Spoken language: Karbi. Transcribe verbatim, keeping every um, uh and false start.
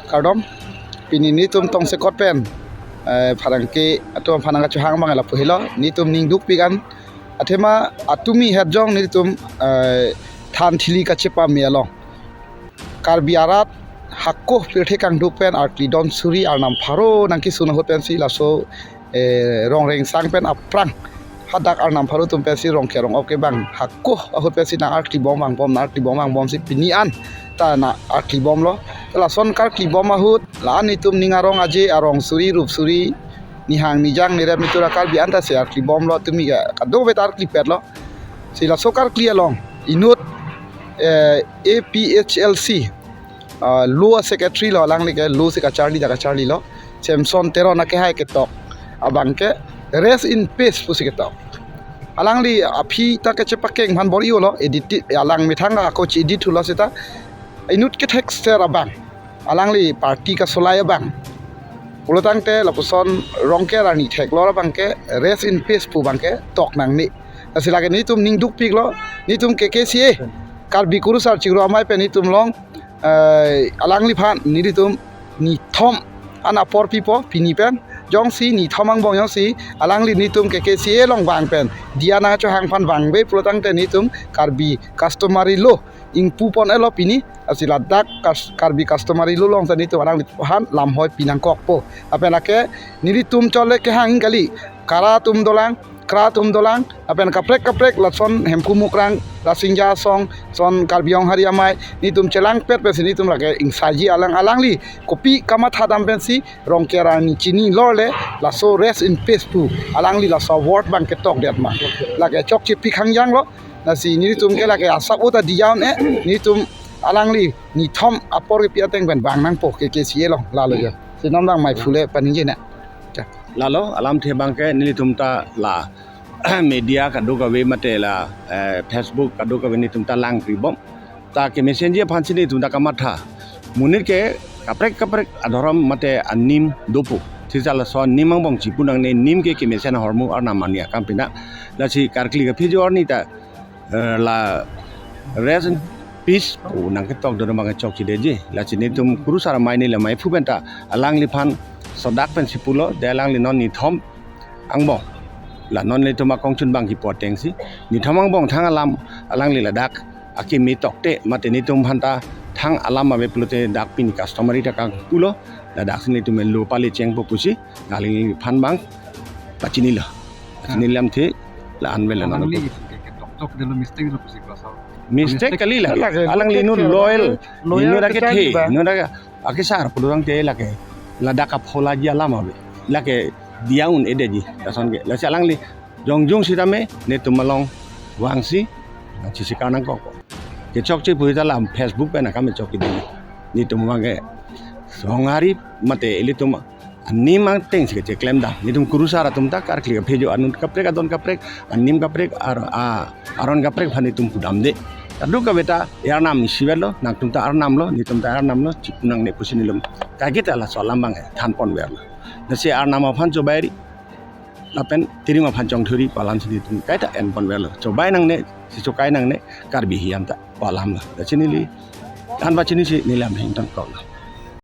Kardom, pini nelitum tongsekot pen, eh, pherangke atum aphan nangkachehang abang lapu helo, nelitum ning dukpik an. Athema atumi hetjong nelitum, eh, than thili kachepame along. Karbi arat hako pirthe kangduk pen arkli don suri arnam pharo nangkesun ahut pensi laso, eh, rong rengsang pen aphrang hadak arnam pharo atum pensi rong kerong op ke bang hako ahut pensi nang-arkli bom vangbom, nang-arkli bom vangbomsi pini an ta nang-arkli bomlo. Lason karkli bom ahut la-an nelitum ning arong aje arong suri rup suri nihang nijang nirep nitur a-Karbi an ta si arkli bomlo, tumi ke kadokave ta arklipetlo. Si laso karkli along inut, eh, A P H L C, ah, law secretary lo, alangli ke law si kacharli ta kacharlilo, Samson Teron akehai ketok abang ke rest in peace pusi ketok. Alangli aphi ta kechepakeng aphan bor-ilo, edit alang methang ako chi-edit thulo seta inut kethekser abang alangli party kasolai abang pulotangte lapuson Rongker arni theklor abang ke rest in peace pu abang ke tok nangne. Lasi lake nelitum ning dukpiklo, nelitum K K C A, Karbi Kurusar Chikru Amei pen nelitum along, eh, alangliphan nelitum nithom an apor pipo pini pen, jongsi nithom angbong jongsi alangli nelitum K K C A along vang pen diya nangkachehang aphan vangve pulotangte nelitum Karbi customary law ingpu pon-etlo pini, lasi ladak kas-, Karbi customary law along ta nelitum alangliphan lamhoi pi nangkokpo. Lapen lake nelitum chole kehang kali, kara atum dolang, kra atum dolang, lapen kaprek kaprek lason Hemphu Mukrang, Lasingja Asong, son Karbi Anglong Hari Amei, nelitum chelangpet pensi nelitum lake ingsaji alang alangli kopi kamatha dam pensi Rongker arni chinilor le laso rest in peace pu alangli laso award abang ketok det ma. Lake chokche pi khangjanglo. Lasi nelitum ke lake asap uta diya un-e, nelitum alangli nithom apor kepi ateng pen vang nangpo K K C A along, lalo jo. Si non abang maiphu le paningje na. Lalo alamthe abang ke nelitum ta la media kadokave mate la, eh, Facebook kadokave nelitum ta langkri bom. Ta kemesen ji aphansi nelitum ta kamatha. Monit ke kaprek kaprek adhorom mate anim dopo. Sisa laso anim angbong chipu nangne, nim ke kemesen ahormu arnam arni akam pina. Lasi karkli kaphejo arni ta, eh, la rest in peace pu nangketok dodo abang chokche detji. Lasi nelitum Kurusar Amei neli maiphu pen ta alangliphan sodak pensi pulo, de alangli non nithom angbong, la non nelitum akongchun abang kipu atengsi nithom angbong thang alam alangli ladak akimi tokte mate nelitum aphan ta thang alam ave pulote dak pini customary ta kangpulo, ladaksi nelitum law pale chengpo pusi alangliphan abang pachinilo. Pachini lamthe la-an ave la non. Alangli ke, ke tok tok delo mistake lo pusi klasa. Mistake kali la. Lake alangli inut lawyer, lawyer inut ake kacharli the, ba. Inut ake akesar pulotangte lake ladak aphola ji alam ave. Lake diya un-edetji lason ke. Lasi alangli jongjung sitame nelitum along vangsi, nangchisi kar nangkok. Kechokche pu ta la Facebook pen akam chokche di. Nelitum abang ke songhari mate ilitum anim atengsi kecheklem dam. Nelitum Kurusar atum ta karkli kaphejo, anut kaprek, adon kaprek, anim kaprek, ar-, a, aron kaprek aphan nelitum pudamde. Kadokave ta arnam isi vetlo, nangtum ta arnamlo, nelitum ta arnamlo, chipu nangne pusi nelitum kaiketa laso alam abang than ponverlo. Lasi arnam aphan chobairi, lapen tirim aphan chongthuri pu alamsi nelitum kaita en ponverlo. Chobai nangne, si chokai nangne, Karbi hiam ta pu alamlo. Lasi neli than pachinisi neli lam hingtang koklo.